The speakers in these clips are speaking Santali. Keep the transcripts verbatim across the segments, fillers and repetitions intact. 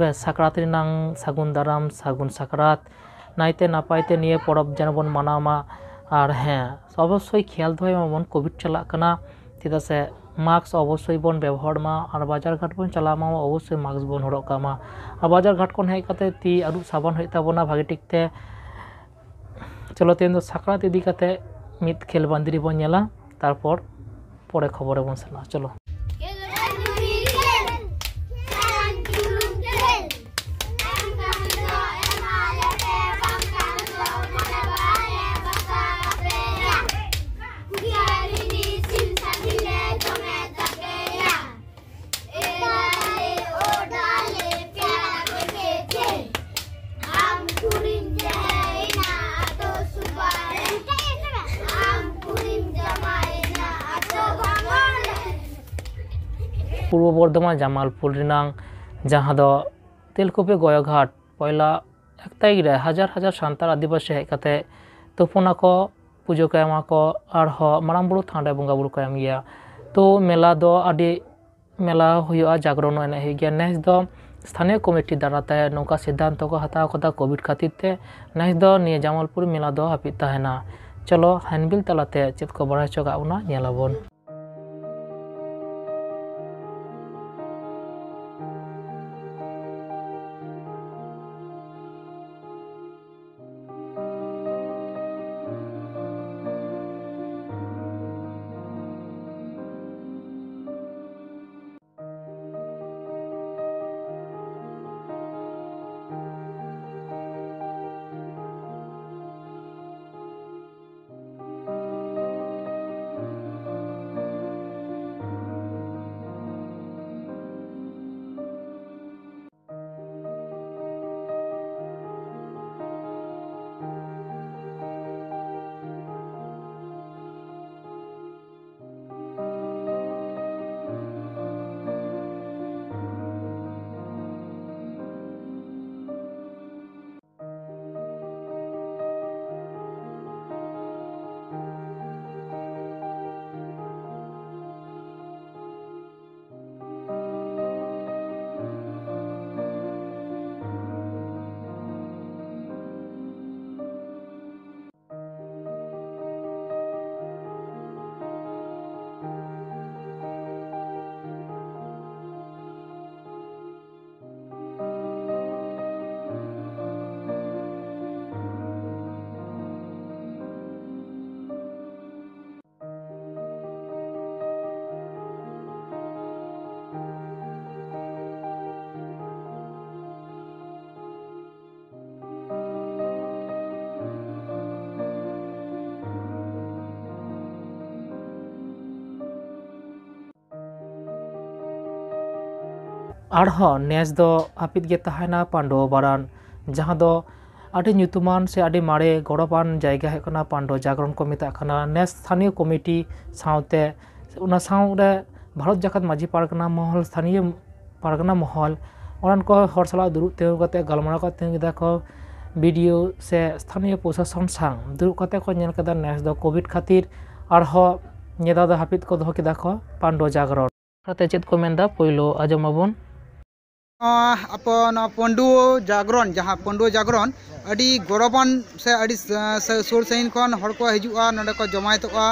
ᱜᱮ ᱥᱟᱠᱨᱟᱛ ᱨᱮᱱᱟᱝ ᱥᱟᱹᱜᱩᱱ ᱫᱟᱨᱟᱢ, ᱥᱟᱹᱜᱩᱱ ᱥᱟᱠᱨᱟᱛ᱾ ᱱᱟᱭᱛᱮ ᱱᱟᱯᱟᱭ ᱛᱮ ᱱᱤᱭᱟᱹ ᱯᱚᱨᱚᱵᱽ ᱡᱮᱱᱚ ᱵᱚᱱ ᱢᱟᱱᱟᱣ ᱢᱟ᱾ ᱟᱨ ᱦᱮᱸ, ᱚᱵᱚᱥᱥᱳᱭ ᱠᱷᱮᱭᱟᱞ ᱫᱚᱦᱚᱭ ᱢᱟᱵᱚᱱ, ᱠᱳᱵᱷᱤᱰ ᱪᱟᱞᱟᱜ ᱠᱟᱱᱟ, ᱪᱮᱫᱟᱜ ᱥᱮ ᱢᱟᱥᱠ ᱚᱵᱚᱥᱥᱳᱭ ᱵᱚᱱ ᱵᱮᱵᱚᱦᱟᱨ ᱢᱟ᱾ ᱟᱨ ᱵᱟᱡᱟᱨ ᱜᱷᱟᱴ ᱵᱚᱱ ᱪᱟᱞᱟᱣ ᱢᱟ, ᱚᱵᱚᱥᱥᱳᱭ ᱢᱟᱥᱠ ᱵᱚᱱ ᱦᱚᱨᱚᱜ ᱠᱟᱜ ᱢᱟ᱾ ᱟᱨ ᱵᱟᱡᱟᱨ ᱜᱷᱟᱴ ᱠᱷᱚᱱ ᱦᱮᱡ ᱠᱟᱛᱮ ᱛᱤ ᱟᱹᱨᱩᱵ ᱥᱟᱵᱚᱱ ᱦᱩᱭᱩᱜ ᱛᱟᱵᱚᱱᱟ ᱵᱷᱟᱜᱮ ᱴᱷᱤᱠ ᱛᱮ᱾ ᱪᱚᱞᱚ, ᱛᱮᱦᱮᱧ ᱫᱚ ᱥᱟᱠᱨᱟᱛ ᱤᱫᱤ ᱠᱟᱛᱮ ᱢᱤᱫ ᱠᱷᱮᱞ ᱵᱟᱸᱫᱽᱨᱤ ᱵᱚᱱ ᱧᱮᱞᱟ, ᱛᱟᱨᱯᱚᱨ ᱯᱚᱨᱮ ᱠᱷᱚᱵᱚᱨ ᱨᱮᱵᱚᱱ ᱥᱮᱱᱚᱜᱼᱟ᱾ ᱪᱚᱞᱚ᱾ ᱯᱩᱨᱵᱚ ᱵᱚᱨᱫᱷᱚᱢᱟᱱ ᱡᱟᱢᱟᱞᱯᱩᱨ ᱨᱮᱱᱟᱝ ᱡᱟᱦᱟᱸ ᱫᱚ ᱛᱮᱞᱠᱩᱯᱤ ᱜᱚᱭᱚᱜᱷᱟᱴ, ᱯᱚᱭᱞᱟ ᱮᱠ ᱛᱟᱹᱨᱤᱠᱷ ᱨᱮ ᱦᱟᱡᱟᱨ ᱦᱟᱡᱟᱨ ᱥᱟᱱᱛᱟᱲ ᱟᱹᱫᱤᱵᱟᱹᱥᱤ ᱦᱮᱡ ᱠᱟᱛᱮ ᱛᱩᱯᱩᱱ ᱟᱠᱚ, ᱯᱩᱡᱟᱹ ᱠᱚ ᱮᱢᱟ ᱠᱚ, ᱟᱨᱦᱚᱸ ᱢᱟᱨᱟᱝ ᱵᱩᱨᱩ ᱛᱷᱟᱱ ᱨᱮ ᱵᱚᱸᱜᱟ ᱵᱩᱨᱩ ᱠᱚ ᱮᱢ ᱜᱮᱭᱟ᱾ ᱛᱚ ᱢᱮᱞᱟ ᱫᱚ ᱟᱹᱰᱤ ᱢᱮᱞᱟ ᱦᱩᱭᱩᱜᱼᱟ, ᱡᱟᱜᱽᱨᱚᱱ ᱮᱱᱮᱡ ᱦᱩᱭᱩᱜ ᱜᱮᱭᱟ᱾ ᱱᱮᱥ ᱫᱚ ᱥᱛᱷᱟᱱᱤᱭᱚ ᱠᱚᱢᱤᱴᱤ ᱫᱟᱨᱟᱭ ᱛᱮ ᱱᱚᱝᱠᱟ ᱥᱤᱫᱽᱫᱷᱟᱱᱛᱚ ᱠᱚ ᱦᱟᱛᱟᱣ ᱠᱟᱫᱟ ᱠᱳᱵᱷᱤᱰ ᱠᱷᱟᱹᱛᱤᱨ ᱛᱮ, ᱱᱮᱥ ᱫᱚ ᱱᱤᱭᱟᱹ ᱡᱟᱢᱟᱞᱯᱩᱨ ᱢᱮᱞᱟ ᱫᱚ ᱦᱟᱹᱯᱤᱫ ᱛᱟᱦᱮᱱᱟ᱾ ᱪᱚᱞᱚ, ᱦᱮᱱᱰᱵᱤᱞ ᱛᱟᱞᱟᱛᱮ ᱪᱮᱫ ᱠᱚ ᱵᱟᱲᱟᱭ ᱦᱚᱪᱚ ᱠᱟᱜ ᱵᱚᱱᱟ, ᱧᱮᱞ ᱟᱵᱚᱱ᱾ ᱟᱨᱦᱚᱸ ᱱᱮᱥ ᱫᱚ ᱦᱟᱹᱯᱤᱫ ᱜᱮ ᱛᱟᱦᱮᱱᱟ ᱯᱟᱱᱰᱩᱣᱟ ᱵᱟᱲᱟᱱ, ᱡᱟᱦᱟᱸ ᱫᱚ ᱟᱹᱰᱤ ᱧᱩᱛᱩᱢᱟᱱ ᱥᱮ ᱟᱹᱰᱤ ᱢᱟᱨᱮ ᱜᱚᱨᱚᱵᱟᱱ ᱡᱟᱭᱜᱟ ᱦᱩᱭᱩᱜ ᱠᱟᱱᱟ ᱯᱟᱱᱰᱩᱣᱟ ᱡᱟᱜᱽᱨᱚᱱ ᱠᱚ ᱢᱮᱛᱟᱜ ᱠᱟᱱᱟ᱾ ᱱᱮᱥ ᱥᱛᱷᱟᱱᱤᱭᱚ ᱠᱚᱢᱤᱴᱤ ᱥᱟᱶᱛᱮ ᱚᱱᱟ ᱥᱟᱶᱨᱮ ᱵᱷᱟᱨᱚᱛ ᱡᱟᱠᱟᱛ ᱢᱟᱹᱡᱷᱤ ᱯᱟᱨᱜᱟᱱᱟ ᱢᱚᱦᱚᱞ, ᱥᱛᱷᱟᱱᱤᱭᱚ ᱯᱟᱨᱜᱟᱱᱟ ᱢᱚᱦᱚᱞ, ᱚᱸᱰᱮᱱ ᱠᱚ ᱦᱚᱲ ᱥᱟᱞᱟᱜ ᱫᱩᱲᱩᱵ ᱛᱤᱸᱜᱩ ᱠᱟᱛᱮ ᱜᱟᱞᱢᱟᱨᱟᱣ ᱠᱟᱛᱮ ᱛᱤᱸᱜᱩ ᱠᱮᱫᱟ ᱠᱚ, ᱵᱤᱰᱤᱳ ᱥᱮ ᱥᱛᱷᱟᱱᱤᱭᱚ ᱯᱨᱚᱥᱟᱥᱚᱱ ᱥᱟᱶ ᱫᱩᱲᱩᱵ ᱠᱟᱛᱮ ᱠᱚ ᱧᱮᱞ ᱠᱮᱫᱟ ᱱᱮᱥ ᱫᱚ ᱠᱳᱵᱷᱤᱰ ᱠᱷᱟᱹᱛᱤᱨ ᱟᱨᱦᱚᱸ ᱱᱤᱭᱟᱹ ᱫᱷᱟᱣ ᱫᱚ ᱦᱟᱹᱯᱤᱫ ᱠᱚ ᱫᱚᱦᱚ ᱠᱮᱫᱟ ᱠᱚ ᱯᱟᱱᱰᱩᱣᱟ ᱡᱟᱜᱽᱨᱚᱱ᱾ ᱚᱱᱟᱛᱮ ᱪᱮᱫ ᱠᱚ ᱢᱮᱱᱫᱟ, ᱯᱳᱭᱞᱳ ᱟᱸᱡᱚᱢ ᱟᱵᱚᱱ᱾ ᱟᱯᱮ ᱱᱚᱣᱟ ᱯᱟᱹᱱᱰᱩᱣᱟᱹ ᱡᱟᱜᱽᱨᱚᱱ, ᱡᱟᱦᱟᱸ ᱯᱟᱹᱱᱰᱩᱣᱟᱹ ᱡᱟᱜᱽᱨᱚᱱ, ᱟᱹᱰᱤ ᱜᱚᱨᱚᱵᱟᱱ ᱥᱮ ᱟᱹᱰᱤ ᱥ-, ᱥ-, ᱥᱩᱨ ᱥᱟᱺᱜᱤᱧ ᱠᱷᱚᱱ ᱦᱚᱲ ᱠᱚ ᱦᱤᱡᱩᱜᱼᱟ, ᱱᱚᱰᱮ ᱠᱚ ᱡᱚᱢᱟᱭᱮᱛᱚᱜᱼᱟ᱾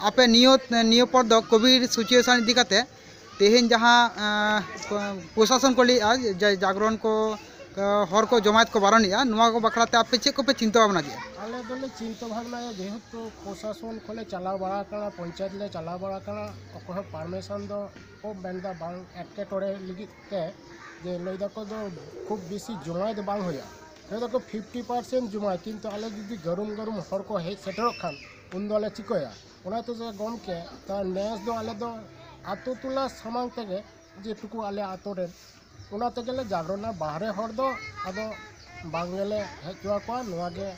ᱟᱯᱮ ᱱᱤᱭᱟᱹ, ᱱᱤᱭᱟᱹ ᱯᱚᱨ ᱫᱚ ᱠᱳᱵᱷᱤᱰ ᱥᱤᱪᱩᱭᱮᱥᱚᱱ ᱤᱫᱤ ᱠᱟᱛᱮ ᱛᱮᱦᱮᱧ ᱡᱟᱦᱟᱸ, ᱯᱨᱚᱥᱟᱥᱚᱱ ᱠᱚ ᱞᱟᱹᱭᱮᱫᱼᱟ ᱡᱮ ᱡᱟᱜᱽᱨᱚᱱ ᱠᱚ, ᱦᱚᱲ ᱠᱚ ᱡᱚᱢᱟᱭᱮᱛ ᱠᱚ ᱵᱟᱨᱚᱱᱮᱜᱼᱟ, ᱱᱚᱣᱟ ᱠᱚ ᱵᱟᱠᱷᱨᱟ ᱛᱮ ᱟᱯᱮ ᱪᱮᱫ ᱠᱚᱯᱮ ᱪᱤᱱᱛᱟᱹ ᱵᱷᱟᱵᱽᱱᱟ ᱠᱮᱫᱼᱟ? ᱟᱞᱮ ᱫᱚᱞᱮ ᱪᱤᱱᱛᱟᱹ ᱵᱷᱟᱵᱽᱱᱟᱭᱟ, ᱡᱮᱦᱮᱛᱩ ᱯᱨᱚᱥᱟᱥᱚᱱ ᱠᱷᱚᱱ ᱞᱮ ᱪᱟᱞᱟᱣ ᱵᱟᱲᱟ ᱟᱠᱟᱱᱟ, ᱯᱚᱧᱪᱟᱭᱮᱛ ᱞᱮ ᱪᱟᱞᱟᱣ ᱵᱟᱲᱟ ᱟᱠᱟᱱᱟ, ᱚᱠᱚᱭ ᱦᱚᱸ ᱯᱟᱨᱢᱤᱥᱚᱱ ᱫᱚ ᱠᱚ ᱢᱮᱱᱫᱟ ᱵᱟᱝ, ᱮᱴᱠᱮᱴᱚᱬᱮ ᱞᱟᱹᱜᱤᱫ ᱛᱮ, ᱡᱮ ᱞᱟᱹᱭ ᱫᱟᱠᱚ ᱫᱚ ᱠᱷᱩᱵ ᱵᱮᱥᱤ ᱡᱚᱢᱟᱭ ᱫᱚ ᱵᱟᱝ ᱦᱩᱭᱩᱜᱼᱟ, ᱞᱟᱹᱭ ᱫᱟᱠᱚ ᱯᱷᱤᱯᱴᱤ ᱯᱟᱨᱥᱮᱱᱴ ᱡᱚᱢᱟᱭ, ᱠᱤᱱᱛᱩ ᱟᱞᱮ ᱡᱩᱫᱤ ᱜᱟᱹᱨᱩᱢ ᱜᱟᱹᱨᱩᱢ ᱦᱚᱲ ᱠᱚ ᱦᱮᱡ ᱥᱮᱴᱮᱨᱚᱜ ᱠᱷᱟᱱ ᱩᱱ ᱫᱚᱞᱮ ᱪᱤᱠᱟᱹᱭᱟ? ᱚᱱᱟᱛᱮ ᱡᱮ ᱜᱚᱢᱠᱮ, ᱛᱟ ᱱᱮᱥ ᱫᱚ ᱟᱞᱮ ᱫᱚ ᱟᱛᱳ ᱴᱚᱞᱟ ᱥᱟᱢᱟᱝ ᱛᱮᱜᱮ ᱡᱮᱴᱩᱠᱩ ᱟᱞᱮ ᱟᱛᱳ ᱨᱮᱱ, ᱚᱱᱟ ᱛᱮᱜᱮᱞᱮ ᱡᱟᱜᱽᱨᱚᱱᱟ᱾ ᱵᱟᱦᱨᱮ ᱦᱚᱲ ᱫᱚ ᱟᱫᱚ ᱵᱟᱝ ᱜᱮᱞᱮ ᱦᱮᱡ ᱦᱚᱪᱚ ᱟᱠᱚᱣᱟ᱾ ᱱᱚᱣᱟ ᱜᱮ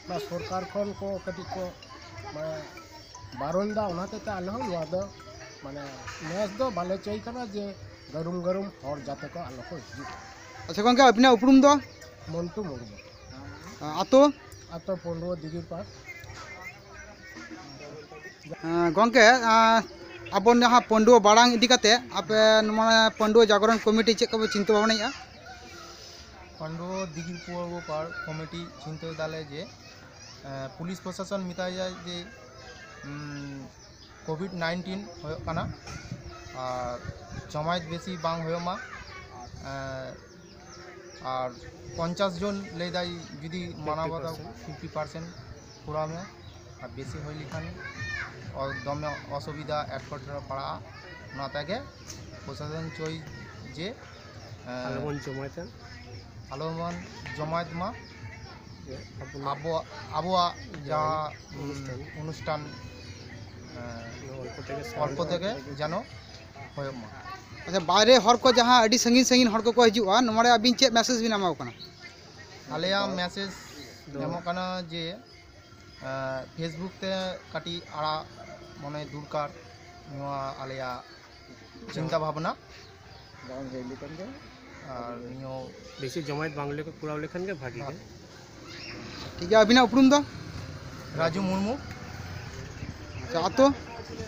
ᱚᱱᱟ ᱥᱚᱨᱠᱟᱨ ᱠᱷᱚᱱ ᱠᱚ ᱠᱟᱹᱴᱤᱡ ᱠᱚ, ᱢᱟᱱᱮ, ᱵᱟᱨᱚᱱ ᱫᱟ᱾ ᱚᱱᱟ ᱦᱚᱛᱮᱡ ᱛᱮ ᱟᱞᱮ ᱦᱚᱸ ᱱᱚᱣᱟ ᱫᱚ, ᱢᱟᱱᱮ, ᱱᱮᱥ ᱫᱚ ᱵᱟᱞᱮ ᱪᱟᱹᱭ ᱠᱟᱱᱟ ᱡᱮ ᱜᱟᱹᱨᱩᱢ ᱜᱟᱹᱨᱩᱢ ᱦᱚᱲ ᱡᱟᱛᱮ ᱠᱚ ᱟᱞᱚ ᱠᱚ ᱦᱤᱡᱩᱜ᱾ ᱟᱪᱪᱷᱟ ᱜᱚᱢᱠᱮ, ᱟᱹᱵᱤᱱᱟᱜ ᱩᱯᱨᱩᱢ ᱫᱚ? ᱢᱚᱱᱴᱩ ᱢᱩᱨᱢᱩ᱾ ᱟᱛᱳ? ᱟᱛᱳ ᱯᱚᱱᱰᱩᱣᱟ ᱫᱤᱜᱤᱨᱯᱟᱲ᱾ ᱦᱮᱸ, ᱜᱚᱢᱠᱮ, ᱟᱵᱚ ᱡᱟᱦᱟᱸ ᱯᱟᱹᱱᱰᱩᱣᱟᱹ ᱵᱟᱲᱟᱝ ᱤᱫᱤ ᱠᱟᱛᱮ ᱟᱯᱮ ᱱᱚᱣᱟ ᱯᱟᱹᱱᱰᱩᱣᱟᱹ ᱡᱟᱜᱚᱨᱚᱱ ᱠᱚᱢᱤᱴᱤ ᱪᱮᱫ ᱠᱚᱯᱮ ᱪᱤᱱᱛᱟᱹ ᱵᱷᱟᱵᱽᱱᱟᱭᱮᱫᱼᱟ? ᱯᱟᱹᱱᱰᱩᱣᱟᱹ ᱫᱤᱜᱤᱨ ᱯᱟᱹᱲᱣᱟᱹ ᱯᱟᱲ ᱠᱚᱢᱤᱴᱤ ᱪᱤᱱᱛᱟᱹ ᱫᱟᱞᱮ ᱡᱮ, ᱮᱸ, ᱯᱩᱞᱤᱥ ᱯᱨᱚᱥᱟᱥᱚᱱ ᱢᱮᱛᱟᱭᱟ ᱡᱮ, ᱩᱸ, ᱠᱳᱵᱷᱤᱰ ᱱᱟᱭᱤᱱᱴᱤᱱ ᱦᱩᱭᱩᱜ ᱠᱟᱱᱟ, ᱟᱨ ᱡᱚᱢᱟᱭᱮᱛ ᱵᱮᱥᱤ ᱵᱟᱝ ᱦᱩᱭᱩᱜ ᱢᱟ, ᱮᱸ, ᱟᱨ ᱯᱚᱧᱪᱟᱥ ᱡᱚᱱ ᱞᱟᱹᱭᱫᱟᱭ ᱡᱩᱫᱤ ᱢᱟᱱᱟᱣ ᱵᱟᱛᱟᱣ ᱯᱷᱤᱯᱴᱤ ᱯᱟᱨᱥᱮᱱᱴ ᱠᱚᱨᱟᱣ ᱢᱮ, ᱟᱨ ᱵᱮᱥᱤ ᱦᱩᱭ ᱞᱮᱠᱷᱟᱱ ᱚ-, ᱫᱚᱢᱮ ᱚᱥᱩᱵᱤᱫᱷᱟ ᱮᱴᱠᱮᱴᱚᱬᱮ ᱯᱟᱲᱟᱜᱼᱟ᱾ ᱚᱱᱟ ᱛᱮᱜᱮ ᱯᱨᱚᱥᱟᱥᱚᱱ ᱪᱟᱹᱭ ᱡᱮ, ᱮᱸ, ᱟᱞᱚᱵᱚᱱ ᱡᱚᱢᱟᱭᱮᱫᱟ᱾ ᱟᱞᱚᱵᱚᱱ ᱡᱚᱢᱟᱭᱮᱫ ᱢᱟ᱾ ᱡᱮ ᱟᱵᱚᱱᱟᱜ ᱟᱵᱚᱣᱟᱜ, ᱟᱵᱚᱣᱟᱜ ᱡᱟᱦᱟᱸ ᱡᱟᱦᱟᱸ, ᱩᱢ, ᱚᱱᱩᱥᱴᱷᱟᱱ᱾ ᱚᱱᱩᱥᱴᱷᱟᱱ, ᱮᱸ, ᱱᱚᱣᱟ ᱚᱞᱯᱚ ᱛᱮᱜᱮ ᱥᱟᱨᱟᱣ ᱚᱞᱯᱚ ᱛᱮᱜᱮ ᱡᱮᱱᱚ ᱦᱩᱭᱩᱜ ᱢᱟ᱾ ᱟᱪᱪᱷᱟ, ᱵᱟᱭᱨᱮ ᱦᱚᱲ ᱠᱚ ᱡᱟᱦᱟᱸ ᱟᱹᱰᱤ ᱥᱟᱺᱜᱤᱧ ᱥᱟᱺᱜᱤᱧ ᱦᱚᱲ ᱠᱚᱠᱚ ᱦᱤᱡᱩᱜᱼᱟ, ᱱᱚᱣᱟ ᱨᱮ ᱟᱹᱵᱤᱱ ᱪᱮᱫ ᱢᱮᱥᱮᱡᱽ ᱵᱤᱱ ᱮᱢᱟ ᱠᱚ ᱠᱟᱱᱟ? ᱟᱞᱮᱭᱟᱜ ᱢᱮᱥᱮᱡᱽ ᱧᱟᱢᱚᱜ ᱠᱟᱱᱟ ᱡᱮ, ᱟᱸ, Facebook ᱛᱮ ᱠᱟᱹᱴᱤᱡ ᱟᱲᱟᱜ ᱢᱚᱱᱮ ᱫᱚᱨᱠᱟᱨ ᱱᱚᱣᱟ ᱟᱞᱮᱭᱟᱜ ᱪᱤᱱᱛᱟ ᱵᱷᱟᱵᱽᱱᱟ᱾ ᱵᱟᱝ ᱦᱩᱭ ᱞᱮᱠᱷᱟᱱ ᱜᱮ ᱟᱨ ᱱᱤᱭᱟᱹ ᱵᱮᱥᱤ ᱡᱚᱢᱟᱭᱮᱛ ᱵᱟᱝ ᱞᱮᱠᱚ ᱠᱚᱨᱟᱣ ᱞᱮᱠᱷᱟᱱ ᱜᱮ ᱵᱷᱟᱜᱤ ᱜᱮ᱾ ᱴᱷᱤᱠ ᱜᱮᱭᱟ, ᱟᱹᱵᱤᱱᱟᱜ ᱩᱯᱨᱩᱢ ᱫᱚ? ᱨᱟᱡᱩ ᱢᱩᱨᱢᱩ᱾ ᱟᱪᱪᱷᱟ, ᱟᱛᱳ?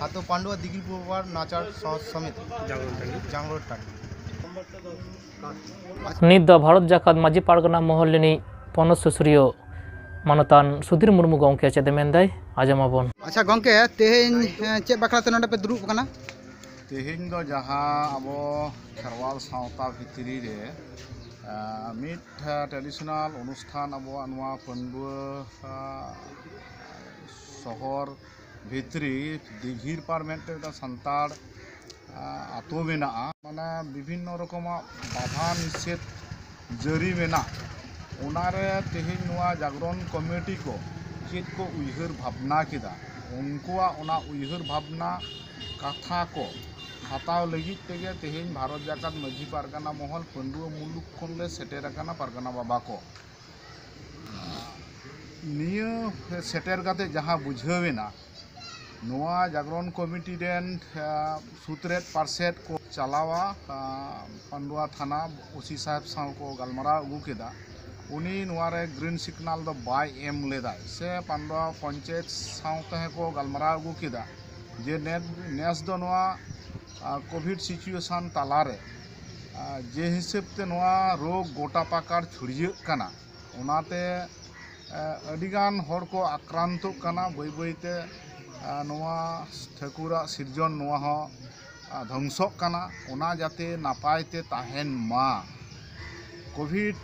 ᱟᱛᱳ ᱯᱟᱱᱰᱩᱣᱟ ᱫᱤᱜᱤᱞ ᱯᱩᱨᱵᱟᱨ ᱱᱟᱪᱟᱨ ᱥᱚᱦᱚᱫ ᱥᱚᱢᱤᱛᱤ᱾ ᱡᱟᱝᱜᱚᱞ ᱴᱟᱺᱰᱤ᱾ ᱡᱟᱝᱜᱚᱞ ᱴᱟᱺᱰᱤ᱾ ᱱᱤᱛ ᱫᱚ ᱵᱷᱟᱨᱚᱛ ᱡᱟᱠᱟᱛ ᱢᱟᱹᱡᱷᱤ ᱯᱟᱨᱜᱟᱱᱟ ᱢᱚᱦᱚᱞ ᱨᱤᱱᱤᱡ ᱯᱚᱱᱚᱛ ᱥᱩᱥᱩᱨᱤᱭᱟᱹ ᱢᱟᱱᱚᱛᱟᱱ ᱥᱩᱫᱷᱤᱨ ᱢᱩᱨᱢᱩ ᱜᱚᱢᱠᱮ ᱪᱮᱫ ᱮ ᱢᱮᱱᱫᱟᱭ, ᱟᱸᱡᱚᱢᱟᱵᱚᱱ᱾ ᱟᱪᱪᱷᱟ ᱜᱚᱢᱠᱮ, ᱛᱮᱦᱮᱧ ᱮᱸ, ᱪᱮᱫ ᱵᱟᱠᱷᱨᱟ ᱛᱮ ᱱᱚᱰᱮ ᱯᱮ ᱫᱩᱲᱩᱵ ᱟᱠᱟᱱᱟ? ᱛᱮᱦᱮᱧ ᱫᱚ ᱡᱟᱦᱟᱸ ᱟᱵᱚ ᱠᱷᱮᱨᱣᱟᱞ ᱥᱟᱶᱛᱟ ᱵᱷᱤᱛᱨᱤ ᱨᱮ ᱟᱸ, ᱢᱤᱫ ᱴᱨᱮᱰᱤᱥᱚᱱᱟᱞ ᱚᱱᱩᱥᱴᱷᱟᱱ ᱟᱵᱚᱣᱟᱜ ᱱᱚᱣᱟ ᱯᱟᱹᱱᱰᱩᱣᱟᱹ ᱟᱸ, ᱥᱚᱦᱚᱨ ᱵᱷᱤᱛᱨᱤ ᱫᱤᱜᱷᱤᱨ ᱯᱟᱨ ᱢᱮᱱᱛᱮ ᱢᱤᱫᱴᱟᱝ ᱥᱟᱱᱛᱟᱲ ᱟᱸ, ᱟᱛᱳ ᱢᱮᱱᱟᱜᱼᱟ᱾ ᱢᱟᱱᱮ ᱵᱤᱵᱷᱤᱱᱱᱚ ᱨᱚᱠᱚᱢᱟᱜ ᱵᱟᱫᱷᱟ ᱱᱤᱥᱮᱫᱷ ᱡᱟᱹᱨᱤ ᱢᱮᱱᱟᱜ, ᱚᱱᱟᱨᱮ ᱛᱮᱦᱮᱧ ᱱᱚᱣᱟ ᱡᱟᱜᱽᱨᱚᱱ ᱠᱚᱢᱤᱴᱤ ᱠᱚ ᱪᱮᱫ ᱠᱚ ᱩᱭᱦᱟᱹᱨ ᱵᱷᱟᱵᱽᱱᱟ ᱠᱮᱫᱟ, ᱩᱱᱠᱩᱣᱟᱜ ᱚᱱᱟ ᱩᱭᱦᱟᱹᱨ ᱵᱷᱟᱵᱽᱱᱟ ᱠᱟᱛᱷᱟ ᱠᱚ ᱦᱟᱛᱟᱣ ᱞᱟᱹᱜᱤᱫ ᱛᱮᱜᱮ ᱛᱮᱦᱮᱧ ᱵᱷᱟᱨᱚᱛ ᱡᱟᱠᱟᱛ ᱢᱟᱹᱡᱷᱤ ᱯᱟᱨᱜᱟᱱᱟ ᱢᱚᱦᱚᱞ ᱯᱟᱹᱱᱰᱩᱣᱟᱹ ᱢᱩᱞᱩᱠ ᱠᱷᱚᱱ ᱞᱮ ᱥᱮᱴᱮᱨ ᱟᱠᱟᱱᱟ ᱯᱟᱨᱜᱟᱱᱟ ᱵᱟᱵᱟ ᱠᱚ᱾ ᱱᱤᱭᱟᱹ ᱥᱮᱴᱮᱨ ᱠᱟᱛᱮ ᱡᱟᱦᱟᱸ ᱵᱩᱡᱷᱟᱹᱣ ᱮᱱᱟ, ᱱᱚᱣᱟ ᱡᱟᱜᱽᱨᱚᱱ ᱠᱚᱢᱤᱴᱤ ᱨᱮᱱ ᱥᱩᱛᱨᱮᱫ ᱯᱟᱨᱥᱮᱫ ᱠᱚ ᱪᱟᱞᱟᱣᱟ, ᱯᱟᱱᱰᱩᱣᱟ ᱛᱷᱟᱱᱟ ᱳᱥᱤ ᱥᱟᱦᱮᱵᱽ ᱥᱟᱶ ᱠᱚ ᱜᱟᱞᱢᱟᱨᱟᱣ ᱟᱹᱜᱩ ᱠᱮᱫᱟ᱾ ᱩᱱᱤ ᱱᱚᱣᱟ ᱨᱮ ᱜᱨᱤᱱ ᱥᱤᱜᱽᱱᱟᱞ ᱫᱚ ᱵᱟᱭ ᱮᱢ ᱞᱮᱫᱟᱭ, ᱥᱮ ᱯᱟᱱᱰᱩᱣᱟ ᱯᱚᱧᱪᱟᱭᱮᱛ ᱥᱟᱶ ᱛᱮᱦᱚᱸ ᱠᱚ ᱜᱟᱞᱢᱟᱨᱟᱣ ᱟᱹᱜᱩ ᱠᱮᱫᱟ ᱡᱮ ᱱᱮᱥ ᱫᱚ ᱱᱚᱣᱟ ᱠᱳᱵᱷᱤᱰ ᱥᱤᱪᱩᱭᱮᱥᱚᱱ ᱛᱟᱞᱟᱨᱮ ᱡᱮ ᱦᱤᱥᱟᱹᱵ ᱛᱮ ᱱᱚᱣᱟ ᱨᱳᱜᱽ ᱜᱚᱴᱟ ᱯᱟᱠᱟᱲ ᱪᱷᱩᱲᱭᱟᱹᱜ ᱠᱟᱱᱟ, ᱚᱱᱟᱛᱮ ᱟᱹᱰᱤᱜᱟᱱ ᱦᱚᱲ ᱠᱚ ᱟᱠᱨᱟᱱᱛᱚᱜ ᱠᱟᱱᱟ᱾ ᱵᱟᱹᱭ ᱵᱟᱹᱭᱛᱮ ᱱᱚᱣᱟ ᱴᱷᱟᱹᱠᱩᱨᱟᱜ ᱥᱤᱨᱡᱚᱱ ᱱᱚᱣᱟ ᱦᱚᱸ ᱫᱷᱚᱝᱥᱚᱜ ᱠᱟᱱᱟ᱾ ᱚᱱᱟ ᱡᱟᱛᱮ ᱱᱟᱯᱟᱭ ᱛᱮ ᱛᱟᱦᱮᱱ ᱢᱟ, ᱠᱳᱵᱷᱤᱰ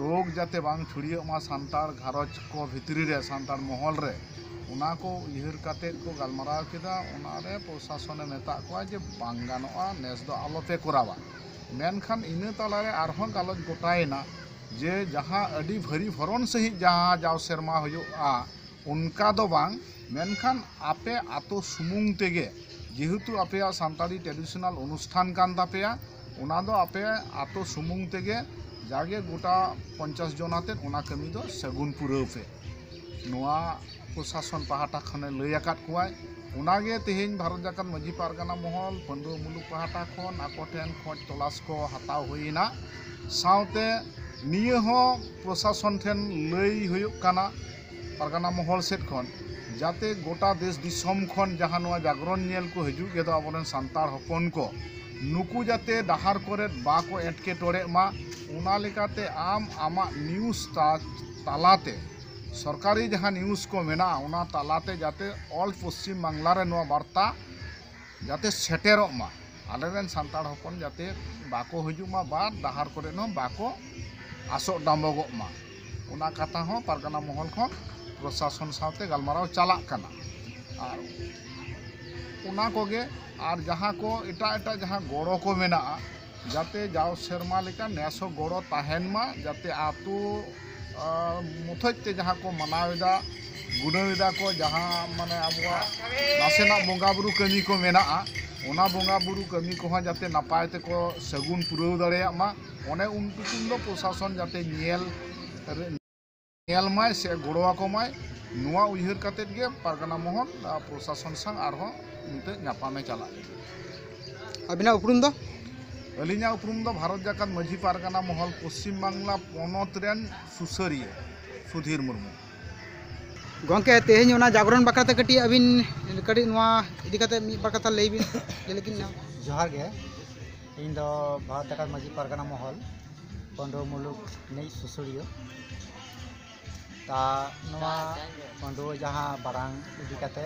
ᱨᱳᱜᱽ ᱡᱟᱛᱮ ᱵᱟᱝ ᱪᱷᱩᱲᱭᱟᱹᱜ ᱢᱟ ᱥᱟᱱᱛᱟᱲ ᱜᱷᱟᱨᱚᱸᱡᱽ ᱠᱚ ᱵᱷᱤᱛᱨᱤ ᱨᱮ, ᱥᱟᱱᱛᱟᱲ ᱢᱚᱦᱚᱞ ᱨᱮ, ᱚᱱᱟ ᱠᱚ ᱩᱭᱦᱟᱹᱨ ᱠᱟᱛᱮᱫ ᱠᱚ ᱜᱟᱞᱢᱟᱨᱟᱣ ᱠᱮᱫᱟ᱾ ᱚᱱᱟᱨᱮ ᱯᱨᱚᱥᱟᱥᱚᱱᱮ ᱢᱮᱛᱟᱜ ᱠᱚᱣᱟ ᱡᱮ ᱵᱟᱝ ᱜᱟᱱᱚᱜᱼᱟ, ᱱᱮᱥ ᱫᱚ ᱟᱞᱚᱯᱮ ᱠᱚᱨᱟᱣᱟ᱾ ᱢᱮᱱᱠᱷᱟᱱ ᱤᱱᱟᱹ ᱛᱟᱞᱟᱨᱮ ᱟᱨᱦᱚᱸ ᱜᱟᱞᱚᱪ ᱜᱚᱴᱟᱭᱮᱱᱟ ᱡᱮ ᱡᱟᱦᱟᱸ ᱟᱹᱰᱤ ᱵᱷᱟᱹᱨᱤ ᱵᱷᱚᱨᱚᱱ ᱥᱟᱺᱦᱤᱡ ᱡᱟᱦᱟᱸ ᱡᱟᱣ ᱥᱮᱨᱢᱟ ᱦᱩᱭᱩᱜᱼᱟ, ᱚᱱᱠᱟ ᱫᱚ ᱵᱟᱝ, ᱢᱮᱱᱠᱷᱟᱱ ᱟᱯᱮ ᱟᱛᱳ ᱥᱩᱢᱩᱝ ᱛᱮᱜᱮ ᱡᱮᱦᱮᱛᱩ ᱟᱯᱮᱭᱟᱜ ᱥᱟᱱᱛᱟᱲᱤ traditional ᱚᱱᱩᱥᱴᱷᱟᱱ ᱠᱟᱱ ᱛᱟᱯᱮᱭᱟ, ᱚᱱᱟ ᱫᱚ ᱟᱯᱮ ᱟᱛᱳ ᱥᱩᱢᱩᱝ ᱛᱮᱜᱮ ᱡᱟᱜᱮ ᱜᱚᱴᱟ ᱯᱚᱧᱪᱟᱥ ᱡᱚᱱ ᱟᱛᱮᱫ ᱚᱱᱟ ᱠᱟᱹᱢᱤ ᱫᱚ ᱥᱟᱹᱜᱩᱱ ᱯᱩᱨᱟᱹᱣ ᱯᱮ᱾ ᱱᱚᱣᱟ ᱯᱨᱚᱥᱟᱥᱚᱱ ᱯᱟᱦᱴᱟ ᱠᱷᱚᱱᱮ ᱞᱟᱹᱭ ᱟᱠᱟᱫ ᱠᱚᱣᱟᱭ᱾ ᱚᱱᱟᱜᱮ ᱛᱮᱦᱮᱧ ᱵᱷᱟᱨᱚᱛ ᱡᱟᱠᱟᱛ ᱢᱟᱹᱡᱷᱤ ᱯᱟᱨᱜᱟᱱᱟ ᱢᱚᱦᱚᱞ, ᱯᱟᱹᱱᱰᱩᱣᱟᱹ ᱢᱩᱞᱩᱠ ᱯᱟᱦᱴᱟ ᱠᱷᱚᱱ ᱟᱠᱚ ᱴᱷᱮᱱ ᱠᱷᱚᱡᱽ ᱛᱚᱞᱟᱥ ᱠᱚ ᱦᱟᱛᱟᱣ ᱦᱩᱭᱮᱱᱟ᱾ ᱥᱟᱶᱛᱮ ᱱᱤᱭᱟᱹ ᱦᱚᱸ ᱯᱨᱚᱥᱟᱥᱚᱱ ᱴᱷᱮᱱ ᱞᱟᱹᱭ ᱦᱩᱭᱩᱜ ᱠᱟᱱᱟ, ᱯᱟᱨᱜᱟᱱᱟ ᱢᱚᱦᱚᱞ ᱥᱮᱫ ᱠᱷᱚᱱ, ᱡᱟᱛᱮ ᱜᱚᱴᱟ ᱫᱮᱥ ᱫᱤᱥᱚᱢ ᱠᱷᱚᱱ ᱡᱟᱦᱟᱸ ᱱᱚᱣᱟ ᱡᱟᱜᱽᱨᱚᱱ ᱧᱮᱞ ᱠᱚ ᱦᱤᱡᱩᱜ ᱜᱮᱫᱚ ᱟᱵᱚᱨᱮᱱ ᱥᱟᱱᱛᱟᱲ ᱦᱚᱯᱚᱱ ᱠᱚ, ᱱᱩᱠᱩ ᱡᱟᱛᱮ ᱰᱟᱦᱟᱨ ᱠᱚᱨᱮ ᱵᱟᱠᱚ ᱮᱴᱠᱮᱴᱚᱬᱮᱜ ᱢᱟ, ᱚᱱᱟ ᱞᱮᱠᱟᱛᱮ ᱟᱢ ᱟᱢᱟᱜ ᱱᱤᱭᱩᱡᱽ ᱛᱟ-, ᱛᱟᱞᱟᱛᱮ, ᱥᱚᱨᱠᱟᱨᱤ ᱡᱟᱦᱟᱸ ᱱᱤᱭᱩᱡᱽ ᱠᱚ ᱢᱮᱱᱟᱜᱼᱟ, ᱚᱱᱟ ᱛᱟᱞᱟᱛᱮ ᱡᱟᱛᱮ all ᱯᱚᱥᱪᱤᱢ ᱵᱟᱝᱞᱟ ᱨᱮ ᱱᱚᱣᱟ ᱵᱟᱨᱛᱟ ᱡᱟᱛᱮ ᱥᱮᱴᱮᱨᱚᱜ ᱢᱟ, ᱟᱞᱮᱨᱮᱱ ᱥᱟᱱᱛᱟᱲ ᱦᱚᱯᱚᱱ ᱡᱟᱛᱮ ᱵᱟᱠᱚ ᱦᱤᱡᱩᱜ ᱢᱟ, ᱵᱟᱨ ᱰᱟᱦᱟᱨ ᱠᱚᱨᱮ ᱦᱚᱸ ᱵᱟᱠᱚ ᱟᱥᱚᱜ ᱰᱟᱢᱵᱚᱜᱚᱜ ᱢᱟ, ᱚᱱᱟ ᱠᱟᱛᱷᱟ ᱦᱚᱸ ᱯᱟᱨᱜᱟᱱᱟ ᱢᱚᱦᱚᱞ ᱠᱷᱚᱱ ᱯᱨᱚᱥᱟᱥᱚᱱ ᱥᱟᱶᱛᱮ ᱜᱟᱞᱢᱟᱨᱟᱣ ᱪᱟᱞᱟᱜ ᱠᱟᱱᱟ᱾ ᱟᱨ ᱚᱱᱟ ᱠᱚᱜᱮ, ᱟᱨ ᱡᱟᱦᱟᱸ ᱠᱚ ᱮᱴᱟᱜ ᱮᱴᱟᱜ ᱡᱟᱦᱟᱸ ᱜᱚᱲᱚ ᱠᱚ ᱢᱮᱱᱟᱜᱼᱟ, ᱡᱟᱛᱮ ᱡᱟᱣ ᱥᱮᱨᱢᱟ ᱞᱮᱠᱟ ᱱᱮᱥ ᱦᱚᱸ ᱜᱚᱲᱚ ᱛᱟᱦᱮᱱ ᱢᱟ, ᱡᱟᱛᱮ ᱟᱛᱳ, ᱟᱸ, ᱢᱚᱛᱷᱚᱡ ᱛᱮ ᱡᱟᱦᱟᱸ ᱠᱚ ᱢᱟᱱᱟᱣ ᱮᱫᱟ, ᱜᱩᱱᱟᱹᱣ ᱮᱫᱟ ᱠᱚ, ᱡᱟᱦᱟᱸ ᱢᱟᱱᱮ ᱟᱵᱚᱣᱟᱜ ᱱᱟᱥᱮᱱᱟᱜ ᱵᱚᱸᱜᱟ ᱵᱩᱨᱩ ᱠᱟᱹᱢᱤ ᱠᱚ ᱢᱮᱱᱟᱜᱼᱟ, ᱚᱱᱟ ᱵᱚᱸᱜᱟ ᱵᱩᱨᱩ ᱠᱟᱹᱢᱤ ᱠᱚᱦᱚᱸ ᱡᱟᱛᱮ ᱱᱟᱯᱟᱭ ᱛᱮᱠᱚ ᱥᱟᱹᱜᱩᱱ ᱯᱩᱨᱟᱹᱣ ᱫᱟᱲᱮᱭᱟᱜ ᱢᱟ, ᱚᱱᱮ ᱩᱱ ᱴᱩᱠᱩᱱ ᱫᱚ ᱯᱨᱚᱥᱟᱥᱚᱱ ᱡᱟᱛᱮ ᱧᱮᱞ ᱨᱮ ᱧᱮᱞ ᱢᱟᱭ ᱥᱮ ᱜᱚᱲᱚ ᱟᱠᱚ ᱢᱟᱭ, ᱱᱚᱣᱟ ᱩᱭᱦᱟᱹᱨ ᱠᱟᱛᱮᱫ ᱜᱮ ᱯᱟᱨᱜᱟᱱᱟ ᱢᱚᱦᱚᱞ, ᱟ, ᱯᱨᱚᱥᱟᱥᱚᱱ ᱥᱟᱶ ᱟᱨᱦᱚᱸ ᱱᱤᱛᱚᱜ ᱧᱟᱯᱟᱢᱮ ᱪᱟᱞᱟᱜ ᱞᱟᱹᱜᱤᱫ᱾ ᱟᱹᱵᱤᱱᱟᱜ ᱩᱯᱨᱩᱢ ᱫᱚ? ᱟᱹᱞᱤᱧᱟᱜ ᱩᱯᱨᱩᱢ ᱫᱚ ᱵᱷᱟᱨᱚᱛ ᱡᱟᱠᱟᱛ ᱢᱟᱹᱡᱷᱤ ᱯᱟᱨᱜᱟᱱᱟ ᱢᱚᱦᱚᱞ ᱯᱚᱥᱪᱤᱢ ᱵᱟᱝᱞᱟ ᱯᱚᱱᱚᱛ ᱨᱮᱱ ᱥᱩᱥᱟᱹᱨᱤᱭᱟᱹ ᱥᱩᱫᱷᱤᱨ ᱢᱩᱨᱢᱩ᱾ ᱜᱚᱢᱠᱮ, ᱛᱮᱦᱮᱧ ᱚᱱᱟ ᱡᱟᱜᱽᱨᱚᱱ ᱵᱟᱠᱷᱨᱟ ᱛᱮ ᱠᱟᱹᱴᱤᱡ ᱟᱹᱵᱤᱱ ᱠᱟᱹᱴᱤᱡ ᱱᱚᱣᱟ ᱤᱫᱤ ᱠᱟᱛᱮ ᱢᱤᱫ ᱵᱟᱨ ᱠᱟᱛᱷᱟ ᱞᱟᱹᱭ ᱵᱤᱱ, ᱞᱟᱹᱭ ᱞᱮᱠᱤᱱ ᱧᱟᱢ᱾ ᱡᱚᱦᱟᱨ ᱜᱮ, ᱤᱧ ᱫᱚ ᱵᱷᱟᱨᱚᱛ ᱡᱟᱠᱟᱛ ᱢᱟᱹᱡᱷᱤ ᱯᱟᱨᱜᱟᱱᱟ ᱢᱚᱦᱚᱞ ᱯᱟᱹᱱᱰᱩᱣᱟᱹ ᱢᱩᱞᱩᱠ ᱨᱤᱱᱤᱡ ᱥᱩᱥᱟᱹᱨᱤᱭᱟᱹ᱾ ᱛᱟ ᱱᱚᱣᱟ ᱯᱟᱹᱱᱰᱩᱣᱟᱹ ᱡᱟᱦᱟᱸ ᱵᱟᱨᱟᱝ ᱤᱫᱤ ᱠᱟᱛᱮ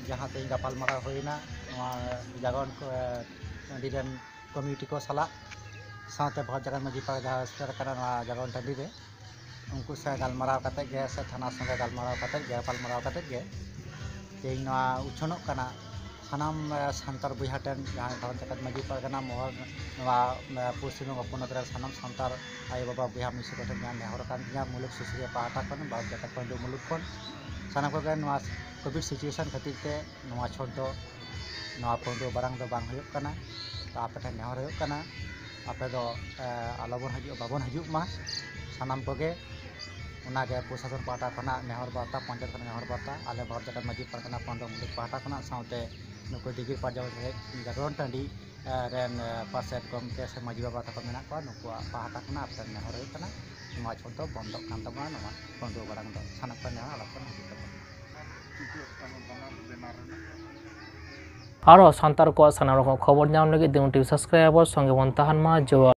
ᱡᱟᱦᱟᱸ ᱛᱮᱦᱮᱧ ᱜᱟᱯᱟᱞ ᱢᱟᱨᱟᱣ ᱦᱩᱭᱮᱱᱟ, ᱱᱚᱣᱟ ᱡᱟᱜᱟᱣᱟᱱ ᱠᱚ, ᱴᱟᱺᱰᱤ ᱨᱮᱱ ᱠᱚᱢᱤᱴᱤ ᱠᱚ ᱥᱟᱞᱟᱜ, ᱥᱟᱶᱛᱮ ᱵᱷᱟᱨᱚᱛ ᱡᱟᱠᱟᱛ ᱢᱟᱹᱡᱷᱤ ᱯᱟᱨᱜᱟᱱᱟ ᱡᱟᱦᱟᱸ ᱥᱮᱴᱮᱨ ᱟᱠᱟᱱᱟ ᱱᱚᱣᱟ ᱡᱟᱜᱟᱣᱟᱱ ᱴᱟᱺᱰᱤ ᱨᱮ, ᱩᱱᱠᱩ ᱥᱟᱶ ᱜᱟᱞᱢᱟᱨᱟᱣ ᱠᱟᱛᱮ ᱜᱮ ᱥᱮ ᱛᱷᱟᱱᱟ ᱥᱚᱸᱜᱮ ᱜᱟᱞᱢᱟᱨᱟᱣ ᱠᱟᱛᱮ ᱜᱮ, ᱜᱟᱯᱟᱞ ᱢᱟᱨᱟᱣ ᱠᱟᱛᱮ ᱜᱮ ᱛᱮᱦᱮᱧ ᱱᱚᱣᱟ ᱩᱪᱷᱟᱹᱱᱚᱜ ᱠᱟᱱᱟ᱾ ᱥᱟᱱᱟᱢ, ᱮ, ᱥᱟᱱᱛᱟᱲ ᱵᱚᱭᱦᱟ ᱴᱷᱮᱱ, ᱡᱟᱦᱟᱸᱭ ᱵᱷᱟᱨᱚᱛ ᱡᱟᱠᱟᱛ ᱢᱟᱹᱡᱷᱤ ᱯᱟᱨᱜᱟᱱᱟ ᱢᱚᱦᱚᱞ, ᱱᱚᱣᱟ, ᱮ, ᱯᱚᱥᱪᱤᱢ ᱵᱚᱝᱜᱚ ᱯᱚᱱᱚᱛ ᱨᱮ ᱥᱟᱱᱟᱢ ᱥᱟᱱᱛᱟᱲ ᱟᱭᱳ ᱵᱟᱵᱟ ᱵᱚᱭᱦᱟ ᱢᱤᱥᱤ ᱠᱚᱴᱷᱮᱱ ᱡᱟᱦᱟᱸ ᱱᱮᱦᱚᱨ ᱟᱠᱟᱱ ᱛᱤᱧᱟᱹ ᱢᱩᱞᱩᱠ ᱥᱩᱥᱟᱹᱨᱤᱭᱟᱹ ᱯᱟᱦᱴᱟ ᱠᱷᱚᱱ, ᱵᱷᱟᱨᱚᱛ ᱡᱟᱠᱟᱛ ᱯᱟᱹᱱᱰᱩ ᱢᱩᱞᱩᱠ ᱠᱷᱚᱱ, ᱥᱟᱱᱟᱢ ᱠᱚᱜᱮ ᱱᱚᱣᱟ ᱠᱳᱵᱷᱤᱰ situation ᱠᱷᱟᱹᱛᱤᱨ ᱛᱮ ᱱᱚᱣᱟ ᱪᱷᱚᱴ ᱫᱚ ᱱᱚᱣᱟ ᱯᱟᱹᱰᱩᱣᱟᱹ ᱵᱟᱲᱟᱝ ᱫᱚ ᱵᱟᱝ ᱦᱩᱭᱩᱜ ᱠᱟᱱᱟ᱾ ᱛᱚ ᱟᱯᱮ ᱴᱷᱮᱱ ᱱᱮᱦᱚᱨ ᱦᱩᱭᱩᱜ ᱠᱟᱱᱟ, ᱟᱯᱮ ᱫᱚ ᱮ, ᱟᱞᱚᱵᱚᱱ ᱦᱤᱡᱩᱜ, ᱵᱟᱵᱚᱱ ᱦᱤᱡᱩᱜ ᱢᱟ ᱥᱟᱱᱟᱢ ᱠᱚᱜᱮ᱾ ᱚᱱᱟᱜᱮ ᱯᱨᱚᱥᱟᱥᱚᱱ ᱯᱟᱦᱴᱟ ᱠᱷᱚᱱᱟᱜ ᱱᱮᱦᱚᱨ ᱵᱟᱨᱛᱟ, ᱯᱚᱧᱪᱟᱭᱮᱛ ᱠᱷᱚᱱᱟᱜ ᱱᱮᱦᱚᱨ ᱵᱟᱨᱛᱟ, ᱟᱞᱮ ᱵᱷᱟᱨᱚᱛ ᱡᱟᱠᱟᱛ ᱢᱟᱹᱡᱷᱤ ᱯᱟᱨᱜᱟᱱᱟ ᱯᱚᱱᱚᱛ ᱢᱩᱞᱩᱠ ᱯᱟᱦᱴᱟ ᱠᱷᱚᱱᱟᱜ, ᱥᱟᱶᱛᱮ ᱱᱩᱠᱩ ᱫᱤᱜᱷᱤ ᱯᱟᱨᱡᱟᱣ ᱦᱮᱡ ᱡᱟᱜᱽᱨᱚᱱ ᱴᱟᱺᱰᱤ ᱮ, ᱨᱮᱱ ᱮ, ᱯᱟᱨᱥᱮᱛ ᱜᱚᱢᱠᱮ ᱥᱮ ᱢᱟᱹᱡᱷᱤ ᱵᱟᱵᱟ ᱛᱟᱠᱚ ᱢᱮᱱᱟᱜ ᱠᱚᱣᱟ, ᱱᱩᱠᱩᱣᱟᱜ ᱯᱟᱦᱴᱟ ᱠᱷᱚᱱᱟᱜ ᱟᱯᱮ ᱱᱮᱦᱚᱨ ᱦᱩᱭᱩᱜ ᱠᱟᱱᱟ, ᱱᱚᱣᱟ ᱪᱷᱚᱞ ᱫᱚ ᱵᱚᱱᱫᱚᱜ ᱠᱟᱱ ᱛᱟᱵᱚᱱᱟ᱾ ᱱᱚᱣᱟ ᱯᱟᱹᱰᱩᱣᱟᱹ ᱵᱟᱲᱟᱝ ᱫᱚ ᱥᱟᱱᱟᱢ ᱠᱚ ᱱᱮᱦᱚᱨ ᱟᱞᱚ ᱠᱚ ᱦᱤᱡᱩᱜ ᱛᱟᱵᱚᱱᱟ᱾ ᱟᱨᱦᱚᱸ ᱥᱟᱱᱛᱟᱲ ᱠᱚᱣᱟᱜ ᱥᱟᱱᱟᱢ ᱨᱚᱠᱚᱢ ᱠᱷᱚᱵᱚᱨ ᱧᱟᱢ ᱞᱟᱹᱜᱤᱫ ᱫᱤᱱ ᱴᱤᱵᱷᱤ ᱥᱟᱵᱥᱠᱨᱟᱭᱤᱵ ᱟᱵᱚᱱ, ᱥᱚᱸᱜᱮ ᱵᱚᱱ ᱛᱟᱦᱮᱱ ᱢᱟ᱾ ᱡᱚᱦᱟᱨ᱾